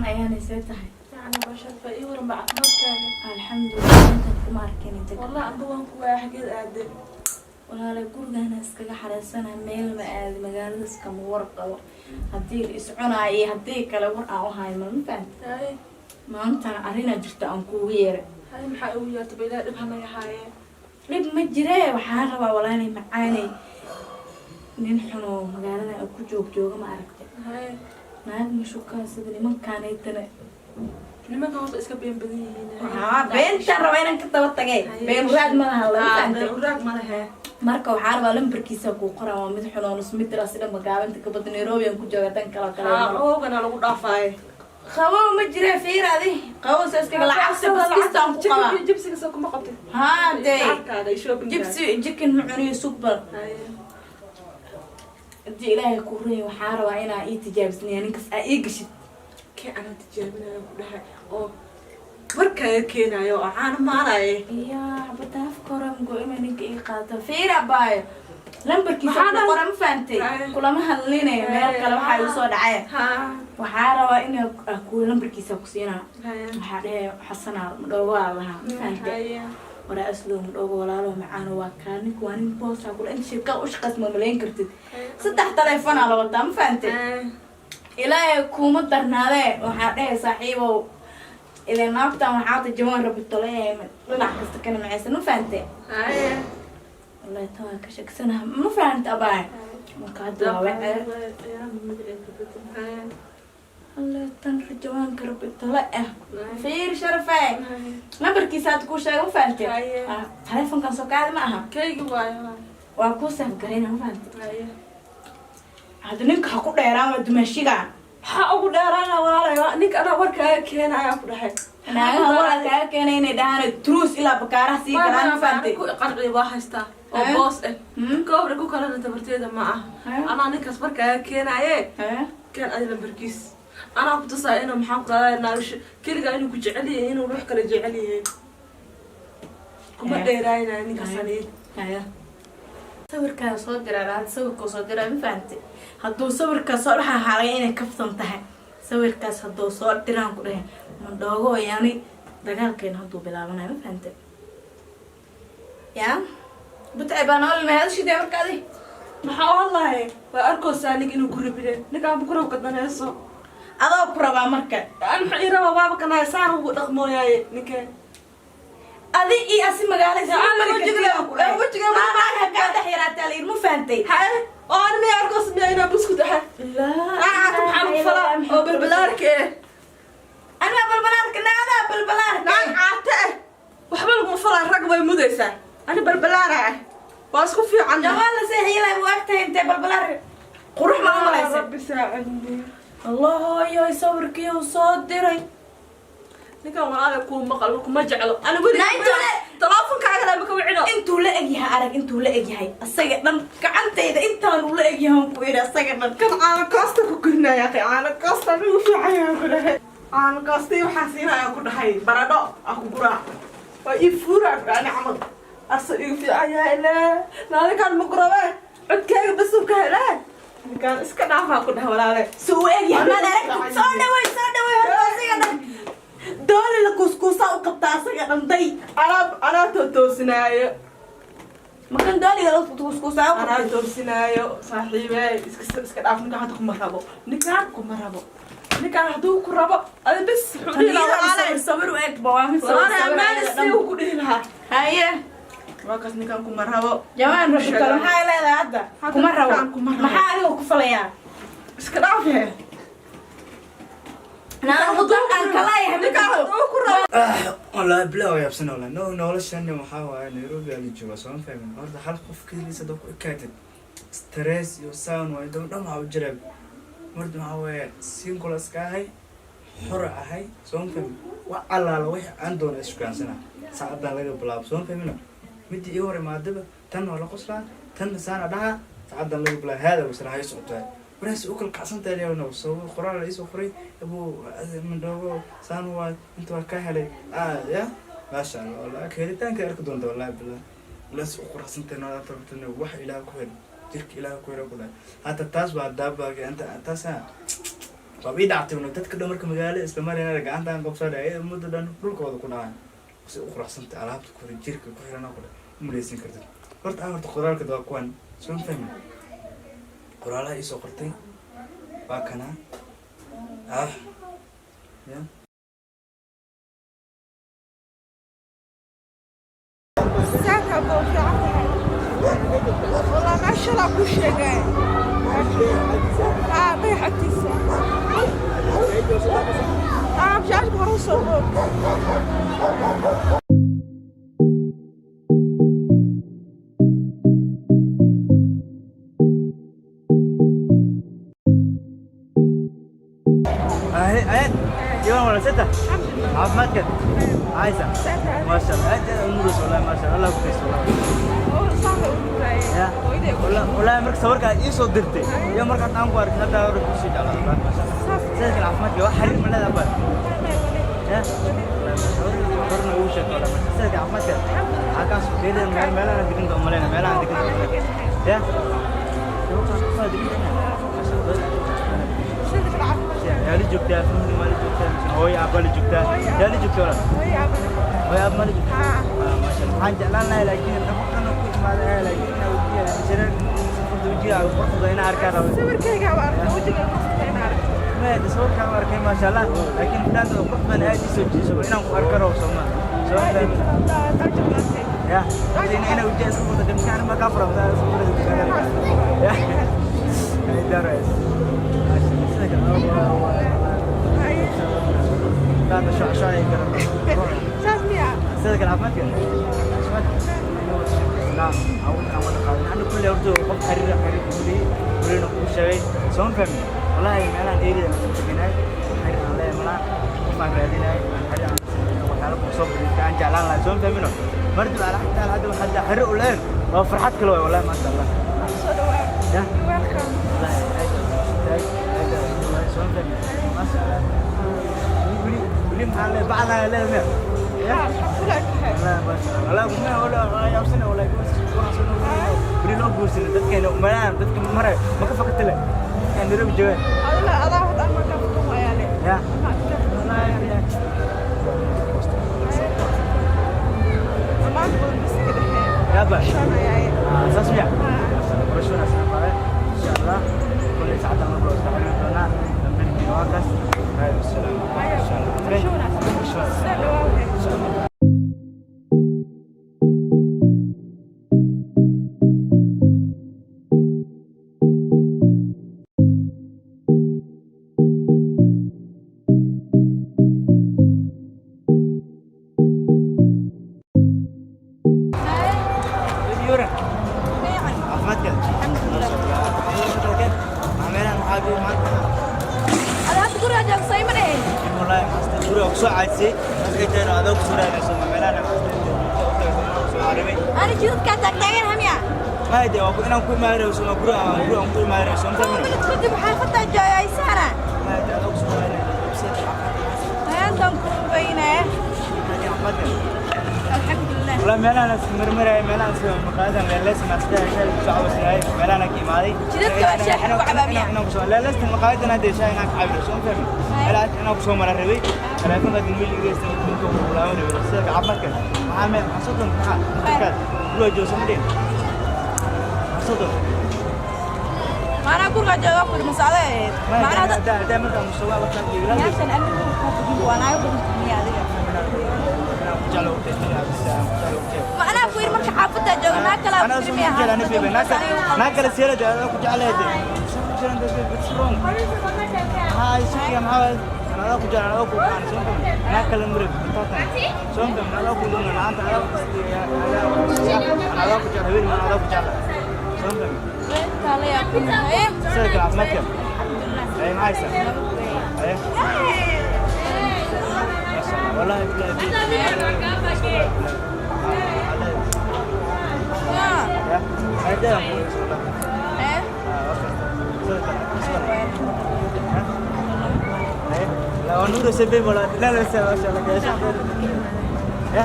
Waran ayaanay, see tahay? Fiican baa ii waran ba, caafimaadkaaga? Alxamdulilah, intaan kuma arkin inta. Wallah amba waan ku waaya, xageed aade? Walaalay, gurigana iskaga xareysana, meel ma aadi, magaalada iskama war qabo. Haddii la iscunaayo iyo haddii kale war aan u hayo ma fahamta. Haye. Maantana arrinaa jirta aan kuugu yeeray. Haye, maxaa igu yeertay? Ba ilaah dhib hanaga haayee. Dhib ma jiree, waxaan rabaa, walaalay macaanay, nin xunoo magaalada aan ku joog jooga, ma aragtay? Haye. Naag ma shukaan sida nimankaanaytana. Nimanka horta iska been badan yihiin. Haa, beentaan rabaa inaan ka daba tagay. Haye. Been raad ma laha, lama fahamtay? Been uraag ma lehe. Marka waxaa rabaa lambarkiisa kuu qoraa. Waa mid xun oo nus mitir asi dhan magaabanta ka bada. Nairobi aan ku jooga, dan kale kale. Haa, oogana lagu dhaafaaye. Qabow ma jire, fiir adi qabow sa iskaga lacagta baskistaan ku qabaa. Jibsiga soo kuma qabtid? Haa dee. Lacagtaada iyo shoppingkaaga. Jibsi jikin ma cuniyo, sugbal. Haye. Haddii Ilaahay kuu raya, waxaa rabaa inaa ii tijaabisnaya ninkaas, aa ii gashid. Kee anaa tijaabinayo ku dhahay oo warkaaga keenayo oo caano maalaye? Iya, xabada afka hore mgo inay ninka ii qaadato. Fiir abaayo, lambarkiisa Maxaa ku qora, ma fahantay? Haye. Kulama hadlinaya, meel kale waxaa igu soo dhacay. Waxaa rabaa inaa ku lambarkiisa ku siinaa. Haye. Waxaa dhehe, Xasanaa madhoogo aa lahaa, ma fahantay? Haye. Waraa aslow madhoogo, walaalo macaano, waa kaa ninku, waa nin boosaa kula inta shirkada u shaqays, ma malayn kartid, saddex taleefonaa la wataa, ma fahantay? Haye. Ilaahay kuuma darnaadee, waxaa dhehe, saaxiibow, ileen naagtan waxaa ta jawaan rabi tole, dhinac kasta kana macaysan, ma fahantay? Haye. Wallahi tan waa ka shaksanaha, ma fahanta abaay? Marka hadda waa wacee. Alle, tan rajawaanka rabi tole ah, fiir sharafe, lambarkiisa hadda kuu sheega, ma fahantay? Haye. Ah, taleefonkan soo kaadi ma aha. Kaygi waayo. Waa kuu save garayna, ma fahantay? Haye. Hadda ninka ha ku dheeraan, waa dumaashiga. Maxaa ugu dheeraana, walaalay? Ninka anaa warkaaga keenayaa ku dhahay. Naagaha waraa kaaga keenay inay dhahaan truus ilaa bakaaraha sii galaan, ma fahantay? Ku qanciya waa haystaa oo Eh? boos eh. Hmm? Gobra ku kalena tabarteeda ma ah. Eh? Anaa ninkaas warkaaga keenaaye. Eh? Keen adi lambarkiis, anaa ku tusaa inuu, maxaan ku qadaa, naagasho keligaa inuu ku jecel yahay, inuu ruux kale jecel yahay kuma Eh? dheeraynaya ninkaas Eh? aniga. Haya, sawirkaa soo diraa hadda, sawirkuu soo diraa, ma fahantay? Hadduu sawirkaa soo dhaxa xaalay inay kaftan tahay, sawirkaas hadduu soo diraan ku dhahay mandhoogo, yani dagaalkeena hadduu bilaabanayo, ma fahantay? Ya butcay baa nool mahadashidee marka adi. Maxaa u hadlahay? Waa arkoosaa ninka inuu ku rabine, ninkaan ku rab kadaneyso. Adoo ku rabaa marka. An maxaa ii rabaa? Waaba kanaya saan ugu dhaqmooyaaye ninka. Adi iyo asi magaala. Wejiga- Kaa dhex yaraataa la yidhi, ma fahantay? Haye, oo ani miya arkoos miya inaa buskut ahay? Acaata maxaa lagu falaa oo balbalaarka eh? Anaa balbalaarka naadaa balbalaarka. Naag caate eh waxba laguma falaa, rag way mudaysaa. Ani balbalaara ah waa isku fiican. Jawaan la seexiyay u agtahay, intee balbalaar qurux ma umalaysa? Rabbi saacidni. Allahoyoy, sawirkii uu soo diray. Ninkan walaala kuu maqal, kuma jeclo ani weli. Naa intuu le- Telefonkaagana ma ka wicino. Intuu la egyahay arag, intuu la egyahay asaga dhan, gacantayda intaan uu la egyahay ku idhi asaga dhan. Kan caano koosta ku korinaya akhi, caano koosta anigu fiican yahay ku dhahay, caano koosta waxaa siinaya ku dhahay, baradho ah ku guraa, waa ii fuuraa ku dhahay camal asa igu fiican yahay. Ilaa maalinkaan ma gurabe, codkaaga basuu ka helaa, ninkaan iska dhaafaa ku dhahay, walaale. Si uu egyahay maad aragtid? Soo dhaway, soo dhaway horta, asaga dhan dooli la kuuskuusaa u qabtaa, asaga dhan day. Anaa tootoosinaayo. Makan dooliga la kuuskuusaa u Anaa qabtay. toosinaayo, saaxiibe, iska dhaaf ninkaan, hadda kuma rabo, ninkaan kuma rabo. Ninkaan hadduu ku rabo adi bes wuxuu dhihi lahaa, walaale. Sawir sawir u eg ba, waa mid sawir. Walaale Sawir ammaan ayada isii dhan. uu ku dhihi lahaa. Haye. Waa kaas, ninkaan kuma rabo. Jawaan rabbi kale maxay leedahay hadda? Hadda Kuma rabo. Ninkaan kuma rabo. Maxaa adiga ku falayaa? Iska dhaafe. Aan kaleeyahay ma Ninkaan jirto. hadduu ku rabo. Wallahi bilaa waa yaabsan wallahi. No, noloshan waxaa waaye Nairobi aa la joogaa, soo ma fahmin? Horta hal qof keligiis haddaa ku ekaatid, stress iyo sound waaye dhan dhan waxaa u jiraa. Marka waxaa waaye single iska ahay, xor ahay, soo ma fahmin? Wax allaala wixii aan doona isukaansana saacadan laga bilaabo, soo ma fahmino? Midii ii hor imaadaba tan waa la qoslaa, tanna saana dhaha. Saacadan laga bilaabo haada wasra hay socotaa, waraas u kala kacsan tahay leeyahay. Soo qoraal la isoo qoray, abuu mandhoogo saan waay, inta waa ka helay. Ah ya, maasha Allah, wallahi helitaanka arki doonta, wallahi billah, wallahi si u quruxsan tahay noolaad rabtana, wax Ilaah ku hel, jirka Ilaah ku helo ku dhahay. Hata taas baa daabaaga inta taasa. Waa ii dhactay una dadka dhan marka magaalada isla marayna gacantaan qabsanaya ayada muddo dhan dhulkooda ku dhacay si u quruxsantay alaabta kore jirka ku xiran oo kale u malaysan kartid. Horta aan horta qoraalka waa kuwan, soo fahmi? Qoraalaha ii soo qortay waa kana ah ya. Saaka buu fiican tahay. Wallah meesha ku sheegay. Ah, dayax agtiisa. Ah, bajaajka hore u soo bood. Ahe, iwan wala seta. Caafimaadka haysa? Maasha Allah, aad aad umuuraysa wallahi, maasha Allah, ku kaysto wallahi. Oo saaka u nuuraye. Ya. Hooyaday. Wallahi marka sawirka aad ii soo dirtay iyo markaad aan ku arkay hadda hore kusii jeclaaday wallahi, maasha Allah. Sidoo kale caafimaadka wax xiriir ma leedahay baa ya horna ugu sheegto wallahi, maasha. Sidoo kale caafimaadka waxaa kaas geedan meel meelaha degan baa umaleyna, meelaha degan ya maasha Allah. Sida kale caafimaadka. Yaa la joogtaa? Family ma la joogtaa mise hooyo aabba la joogtaa? Yaa la joogtaa walaal? Hooyo aabba. Hooyo aabba ma la joogtaa? Haa. Ah, maasha Allah. Waxaan jeclaan lahaa laakiin dhaqan ku imaada, laakiin inaa wejiga shareer safarta wejiga quruxda inaa arkaa rabo. Sawirkayga waa arkay, wejiga qofka in aragto. Ma sawirkaan u arkay, maasha Allah, laakiin bilaanta qurux badan aad ii soo jiiso inaan ku arka rabo, sooma soo fahmin? Ya ina wejiga isku furta dimkaan ma ka fura isku furta ya ay darais, maasha Allah. Sida kale waa shacshacay kara. Saas miya? Sida kale caafimaadka, caafimaadka islaam awal aan wada qaadan ana kulle horta qof xiriir xiriir kulli kulina kuu sheegay, soo fahmi? Wallahi meelahan area aan deganahay xiriir aan leeyahay malaha, qof aan raadinahay aan xiriir aan sameeyo waxyaalo ku soo bandhigta aan jeclaan lahay, soo fahmino? Mardi baa xataa hadda waxaa xiriir u leeyahay waa farxad kale waay wallahi, maasha Allah. Soo dhawaa. Ya. Welcome. Wallahi aad aad aad, soo fahmi? Maasha Allah. Weli weli maxaa leeyahay bacdaa leeyahay ya. Ah, maxaa kula tahay? والله ما شاء الله، والله ما ولا يا ولا weli loo guursaday dadkeena umalaan dadka maray ma ka fakatale dadkaan Nairobi joogaan. Adala adaa wad ama ka fuqo ayaa le. Ya. Maxaad ka Amaan badan bas ka dhexeeya. Yaaba. Shanayay. Saas miya barasho wanaagsan qabe insha Allah. Kulli saacada mar loo isticmaali doonaa dambilkii waa kaas. Assalaamu calaykum, insha Allah. Barasho wanaagsan. Barasho wanaagsan. Soo dhawaa. Insha Allah. Yura. Caafimaadka? Meelahan maxaa jooga maanta? Ada hadda guriga joogso ima dhahin. Wallahi maasta guriga ku soo caadsay markay tahay adoo ku soo raadayso meelahan soo carabay. Ani jidadkaa taagtaagan hamiya. Ma hade waa inaan ku imaanayso ma guriga aan guriga aan ku imaanayso ma fahmin. Minute kadib xaafadaa joogaysaana. Ma hade adoo ku soo raadayso. Hayantan kuubaynaya. Caafimaadka? Alxamdulilah. Wallahi meelahan is marmaray, meelahan is maqaadan leeleys ma sida shay ku soo cawsay meelahan ka imaaday. Jidadka waa shaax lagu cabaa miya? Inaan ku soo leeleystan maqaadan hadda shay inaan ka cabiro, soo fahmin? Meelahan inaan ku soo mara rabay telefoonka dilmil iga inta ku laaban rabay. Sida caafimaadka maxaa meel xasuudan maxaa markaad guriga joogso ma dhihin xasuudan. Maanaa guriga jooga ku yidhi masaade ahayd. Maanaa hadda hadda markaan musuwa waqtan iigla. Meeshan amnigu ku fudud waa naaga badan miya adiga? Macnaha ku yidhi marka xaafadaa jooga naa kalaa ku yidhi miya? Naa kale seelada adaa ku jeclahay هاي شكلها محاول انا لا كجال انا لا كوكان سونكم انا كلام مريب سونكم انا لا كودون انا انت انا انا لا كجال هبين انا لا كجال سونكم. سيرك العافية. اي معاي سنة اي ما شاء الله والله بالله. يا هذا لا ونور سبب ولا لا لا ما شاء الله يا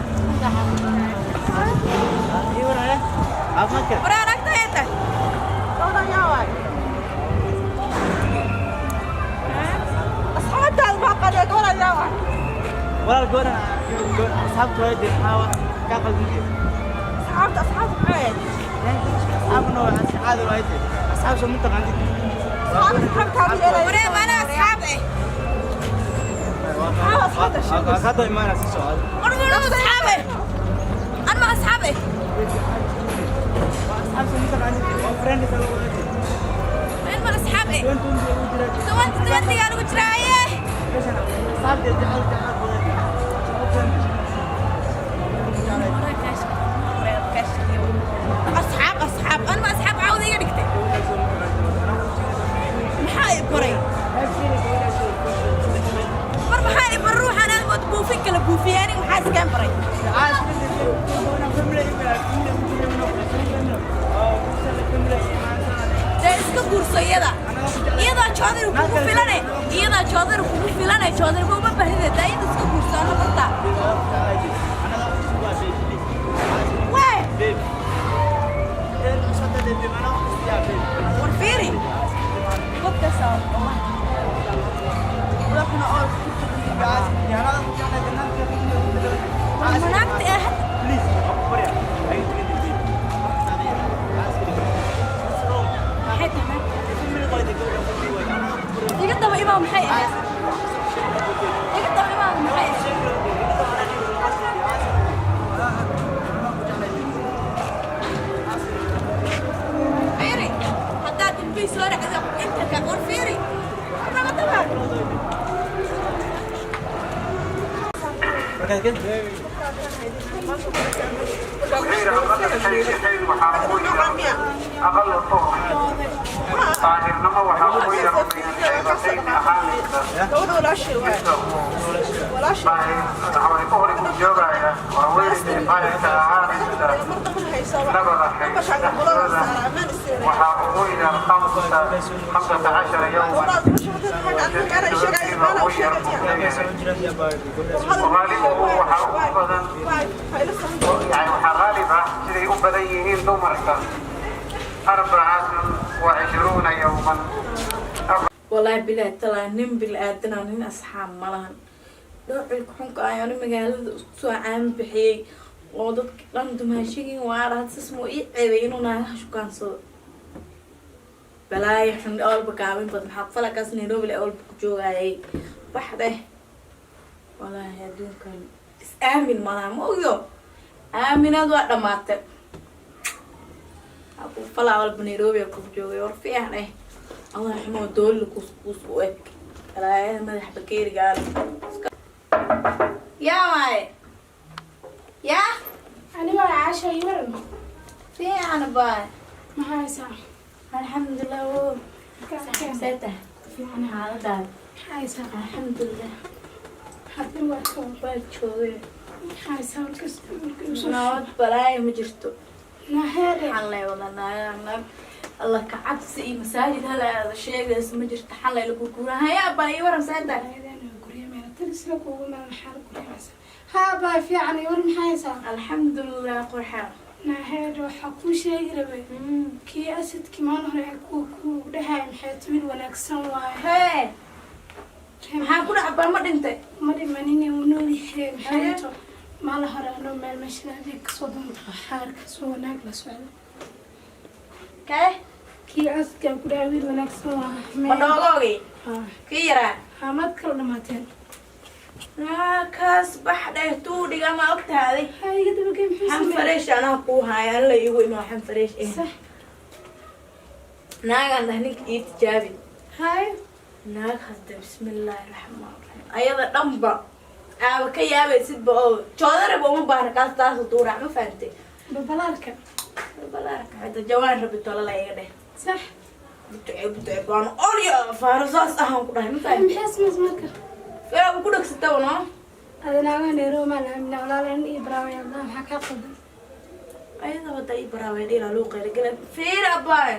ايوه يا عافاك. Waraa naagta heeta. Gabadhan yaa waay? Yaa waay? Walaal, gabadhan asxaabta waa dee, maxaa wax kaa qaldantay? Asxaabta, asxaabta maxay ahayd? Asxaabna waa caadi waa dee, asxaab soo ma taqaantid? Asxaabta yeelay. Waree, maana asxaab eh. Maxaa asxaabta sheegaysa? Hadda imaanaa, si socda. War mana asxaab eh, an ma asxaab eh. Waa asxaab, soo ma taqaantid? Waa friends ala waa dee. In ma asxaab eh. 2020 ugu jiraa. 2020-gaa lagu jiraaye. Meeshan asxaabta jecel jecel badan. Asxaab, asxaab, an ma asxaab caawda iga dhigtay? Maxaa i baray? Mar maxaa i bar? Ruuxan aad mood buufin kala buufiyay, aniga maxaa iskaan baray? Dee iska guurso iyada, iyadaa joodari kugu filane, iyadaa joodari kugu filane, joodari uma baahida. Daa iyada iska guurso, ana bartaa wee. War fiiri godkaas waxna oo war manaagta ee hadda maxay tahay? Iga daba imaa, maxay ahayd? Iga daba imaa, maxay ahayd? Fiiri, haddaad ilmihii soo dhacdo inta ka war fiiri, naga daba. غير أقل شيء شيء waxaa ugu yar أقل طهر daahirnimo waxaa ugu yar min shaybatain ahaanaysa. Gabadha walaashay waay. Inta uu Walaashay. daahir waxaa uhrigu joogaya waa weligii daahirka ahaanaysa. Mar dambe haysaa. Labada xayd Markaan bulada dhexdooda saaraa amaan isteena. waxaa ugu yar 15 yowman. Qaalibuhu waxaa ugu badan, yani waxaa qaalib ah siday u badan yihiin dumarka 24 yowman. Walaahi bilaahi talaa, nin bil aadana nin asxaab ma lahan. Dhoocilka xunka ayaana magaalada isku soo caan bixiyey oo dadka dhan dumaashigin waa dhahad sismo ii ceebay inuu naagaha shukaansado. Balaayo xun olba gaabin bad, maxaa falakaas Nairobi le olba ku joogayay bax dheh. Walaahi adduunkan is aamin malaha, ma ogyo, aaminaad waa dhamaatay. Aku falaa walba Nairobi ku joogay. War fiican eh, Allah xumo dooli kuus u eg, balaayada madax bakeeriga. Yaa waaye yaa? Aniga waa Caasha, ii waran. Fiican baay. Maxaa haysaa? Alxamdulilah wo, see tahay? Fiican. Xaaladaada? Maxaa haysaa? Alxamdulilah. Hadin waa ka waa joogay. Maxaa haysaa markas marka usoo Nabad, balaayo ma jirto. Naheere. Xalay wada naaga, Allah ka cabsi iyo masaajid hala aada sheegayso ma jirto. Xalay lagu guurahaya baa. Ii waran, see tahay? Gurya meela talisla kuugu meel maxaa la guryamaysa? Haa baa, fiican, ii waran, maxaa haysaa? Alxamdulilah qurxa. Naheere, waxaa kuu sheegi rabay kii asadkii maalin hore ee ku dhahay maxay wiil wanaagsan waaye. Hee, maxaa ku dhaca? Baa ma dhintay? Ma dhimanine, wuu nool yahay. Maxay to maalin hore anoo meel meeshan adeeg kasoo doonta xaarka soo wanaag la socda. Kee? Kii asadkaa ku dhahay wiil wanaagsan waa. Ma dhoogoogi? Haa. Kii yaraa? Haa, maad kala dhamaateen. Kaas bax dheh, tuu dhiga ma ogtaaday? Haa, iga dabagey, muxuu Xan sameeyey? Fareesh anaa kuu haaya, alla iigu imaa xan fareesh eh. Sax. Naagaan dhah ninka ii tijaabi. Haye. Naag hadda, bismillaahi raxmaan raxiim, ayada dhanba aaba ka yaabaysidba oo joodaraba uma baahna kaas, taas duurac ma fahantay? Babalaarka. Balaarka xita jawaan rabi tolala iga dheh. Sax. Butuce butuce baano olyo faaro saas ahaan ku dhahay, ma fahantay? Maxay samays marka? Waaba ku dhagsataba no. Adanaagaa Nairobi maa la aaminaa walaalan iyo baraaway Allah, maxaa kaa qaldan? Ayada wada ii baraaway dhila loo qayla gala. Fiir abaa,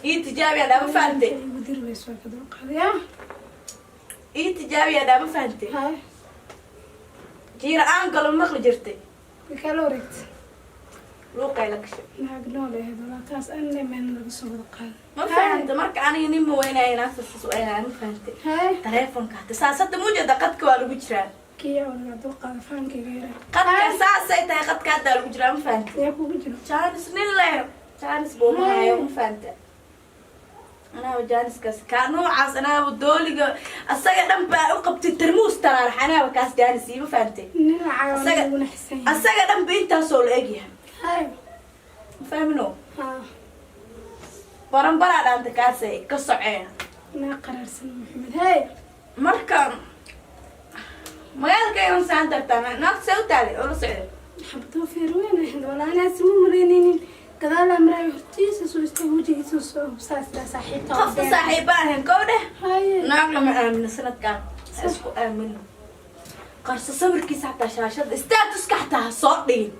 ii tijaabiya dhaa, ma fahantay? Igu diri weyso, waa ka dulqaadaya. Ii tijaabiya dhaa, ma fahantay? Haye. Jiira aan galo maqli jirtay. Way kaa la wareegtay. Luuqay la gashay. Naag nool ahayd walaa, taas aan leemeyn laga soo wada qaado. Ma fahanta? Marka aniga nin ma weynaya, naagta saas u eegaya, ma fahante? Haye. Taleefonka hata saas hadda mujeeda, qadka waa lagu jiraa. Kii oo laga dul qaado faankayga yaraa. Qadka saasay tahay, qadka haddaa lagu jiraa, ma fahante? Yaa kugu jiro? Jaanis nin leh, jaanis buu ma hayo, ma fahante? Anaaba jaaniskaas kaa noocaas, anaaba dooliga asaga dhan baa u qabtay tarmuus taraarax, anaaba kaas jaanis ii, ma fahante? Nin lacag uguna xisan yahay. Asaga dhan ba intaasoo la egyahay. Haye. Ma fahmino? Haa. Baranbaraa dhaanta kaasay ka soceen. Naa qaraarsan Maxamed, haye. Marka magaalka saan tagtaa, naagta see u taalay oo la socday. Xabadoo feer weyn ahayd walaa, anaasi ma malaynaynin. Gadaalaa maraayo, hortiisa soo istaag, wejigiisa soo hubsaa sidaa saaxiibta. Qofta saaxiiba ahayn kow dheh. Haye. Naag lama aamino sanadkan, ha isku aamino. Qarso sawirkiisa xataa, shaashada statuska xataa ha soo dhigin,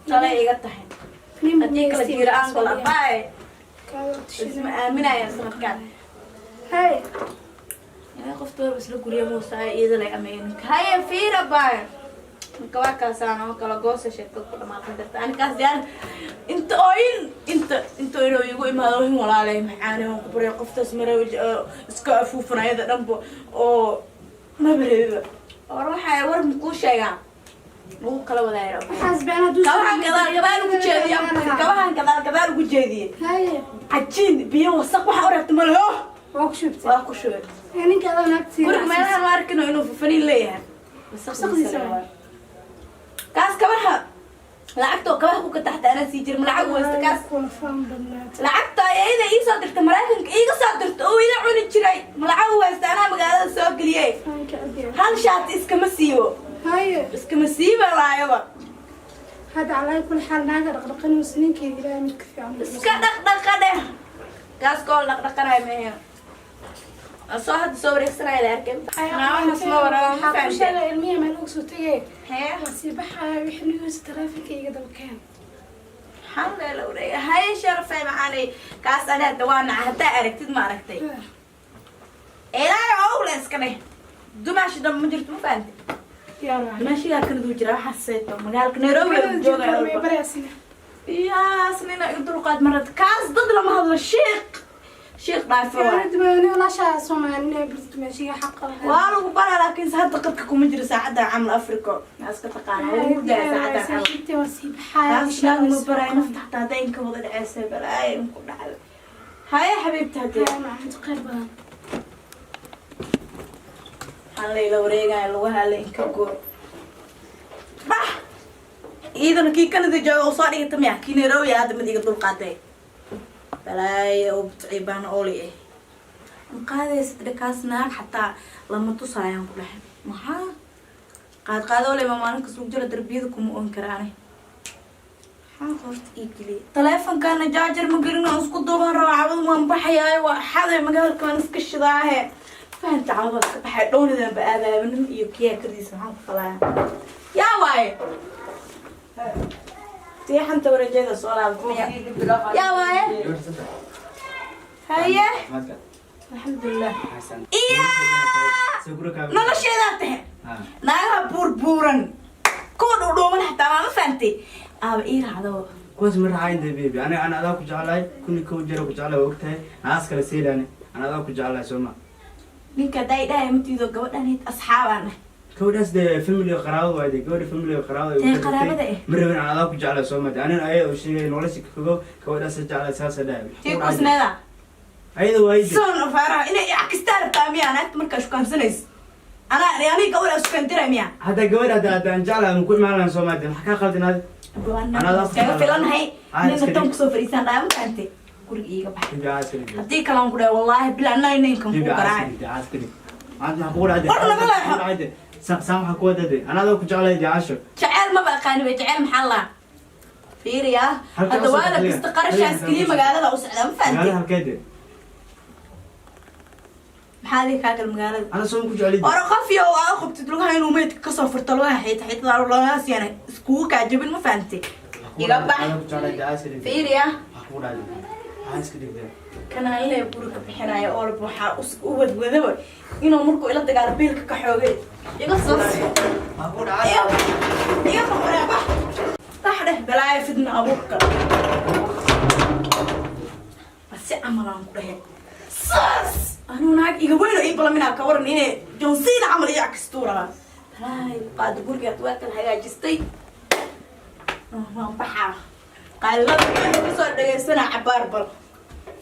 talay iga tahay. Nin haddii kala jiira aan gol abaaye, isma aaminaya sanadkan. Haye. Yaa qofta warba isla gurya muusa iyada lay ameenin. Haye, fiira baay. Marka waa kaasaan oo kala goosa, sheekada ku dhamaaqan karta. Ani kaas diyaar inta ooyin, inta inuu igu imaado ooyin, walaalay maxaani waan ku baryay, qoftaas mara iska afuufan ayada dhanba oo maba rebiba. War waxaa war makuu sheegaa lagu kala wadaayro. Waxaas been hadduu Kabahan gadaal gadaal ugu jeediya, kabahan gadaal gadaal ugu jeediyey. Haye. Cajiin biyo wasaq waxa u reebta malaho. Waa ku shubtay. Waa ku shubay. Ninka adoo naagtii. Guriga meelahan ma arkino inuu fafaniin leeyahay. Wasaqdiisa waay. Kaas kabaha lacagta oo kabaha ku kataxta anaa sii jirin, ma lacag waysta kaas. Kula faan badnaata. Lacagta ayada ii soo dirta, Maraykanka iiga soo dirta oo ila cuni jiray, ma lacag waysta? Anaa magaalada soo geliyey. Faanka adiga. Hal shaati iskama siibo. Haye. Iskama siiba laayaba. Hadda calaa kulli xaal naaga dhaqdhaqanayso, ninkeeda Ilaahay mid ka fiican. Iska dhaqdhaqa dheh, kaas kool dhaqdhaqanaya mehe, soo hadda soo wareegsanaya la arkay. Waxaas ma waraa, ma Waxaa ku fahamtay? sheegay ilmihi meel ugu soo tegay. Hee. Waa sii baxaya, wixii niyuus taleefanka iga daba keen. Maxaa la wareega? Haye, sharafay maxaanay kaas ani hadda waa naca, haddaa aragtid ma aragtay. Ilaahay owle iska dheh, dumaashi dhan ma jirto, ma fahantay? Diyaar waa. Dumaashigaa kanaduu jira, waxaas seeto magaalka Nairobi lagu joogaya. Baryaasina. Yaas nina iga dulqaad marad, kaas dad lama hadlo, shiiq shiiq dhaafo waay. Dumaani walaashaa Soomaalina barta dumaashiga xaqa lahaa. Waa lagu baraa, laakiin hadda qadka kuma jiro saacadda camal Africa maa iska taqaana, waa lagu hurdaya saacadda camal. Saaxiibtay waa sii baxaya. Kaas naag ma baraay, nafta xataa hadday inka wada dhaceysa balaaya inku dhacda. Haye xabiibta, hadee. Macanto khayr badan. Waxaan layla wareegaya lugaha la inka goor bax, iidana kii Canada jooga oo soo dhigata miya, kii Nairobi hadda mid iga dulqaaday balaaya oo butciibaan oli eh ma qaadaysid dhakaas, naag xataa lama tusaayaan ku dhahay. Maxaa qaad qaadoo lema maalin kas lagu jiro darbiyada kuma oon karaane. Maxaa horta ii geliyay taleefonkana? Jaajar ma gelin oo isku duuban raba. Cabad waan baxayaayo, waa xaday, magaalka waan iska shidaahe, fahanta? Cabad iska baxay, dhownidan ba aadaaba nin iyo kiyaa kardiisa maxaan ku falaya? Yaa waaye tiixanta wareejada soo laabtay, yaa waaye? Haye, alxamdulilah. Iya, nolosheedaa tahe naagaha buurbuuran, kuwa dhuudhuuban xataa maa, ma fahantay? Aaba ii raacdo. Kuwaas ma raacayn dee baby, aniga ana adaa ku jeclahay, 1001 jeer ku jeclahay, waa ogtahay. Naas kale siilaani, ana adaa ku jeclahay, soo ma? Ninka haddaa idhahay matiido gabadhan asxaabaan ah. Gabadhaas dee family qaraabada waay, dee gabadha family qaraabada. Dee qaraabada eh. Ma rabin, ana adaa ku jeclahay, soo ma? Dee anina ayada u sheegay nolosha kago, gabadhaas jeclahay, saasa dhahay. Tii kusneeda. Ayada waay dee. Son faaraha inay cakistaa rabtaa miya? Naagta markaa shukaansanaysa anaa aniga gabadha shukaantira miya? Hadda gabadha hadda aan jeclahay ma ku imaan lahayn, soo ma? Dee maxaa kaa qaldan adi? Iskaga filanahay nina tan kusoo fadhiisaan dhahay, ma fahantay? Guriga iiga baxay. Bibi, caas ka dhig. Haddii kale aan ku dhahay, wallaahi bilaa ninkan Bibi, kuu caas ka garaacay. dhig, caas ka dhig. Maanta maxaa kugu dhacday? War lama leexo. Kugu dhacday? Saan waxaa ku wadade anaa adaa ku jeclahay dee casho. Jaceyl maba aqaani bay, jaceyl maxaa laa fiiriyaa. Halkaa Hadda u waa la socda. bista qarashaas Halkaa keliya u socda. magaalada u socdaa, ma Magaalada fahantay? halkee dee? Maxaa adii kaa gal magaalada? Ana soo ku jeclay. Hore qof iyo aa u qabtid lugaha inuu meydka kasoo furto, lugaha xiita xiitada lugahaas yaana iskugu kaajabin, ma fahantay? Iga bax. Anaa ku jeclahay dee, caas ka dhig. Fiiriyaa. Maxaa kugu dhacday? Caas ka dhig dee. Kanaan lee guri ka bixinaya oo walba waxaa u wadwadaba inuu markuu ila dagaalo biilka ka xoogay iga soo Maxaa kugu dhacay? Iga bax, waraa, bax bax. Dheh balaayo fidna abuurka basi camal aan ku dhahe. Saas anuu naag iga weyn oo ii balaminaa ka waran inay John Cena camal iyo cagstuuraa. Balaayo qaada, gurigaad waa kan hagaajistay. Waan baxaa, qaylada kasoo dhagaysanaa cabaar bal.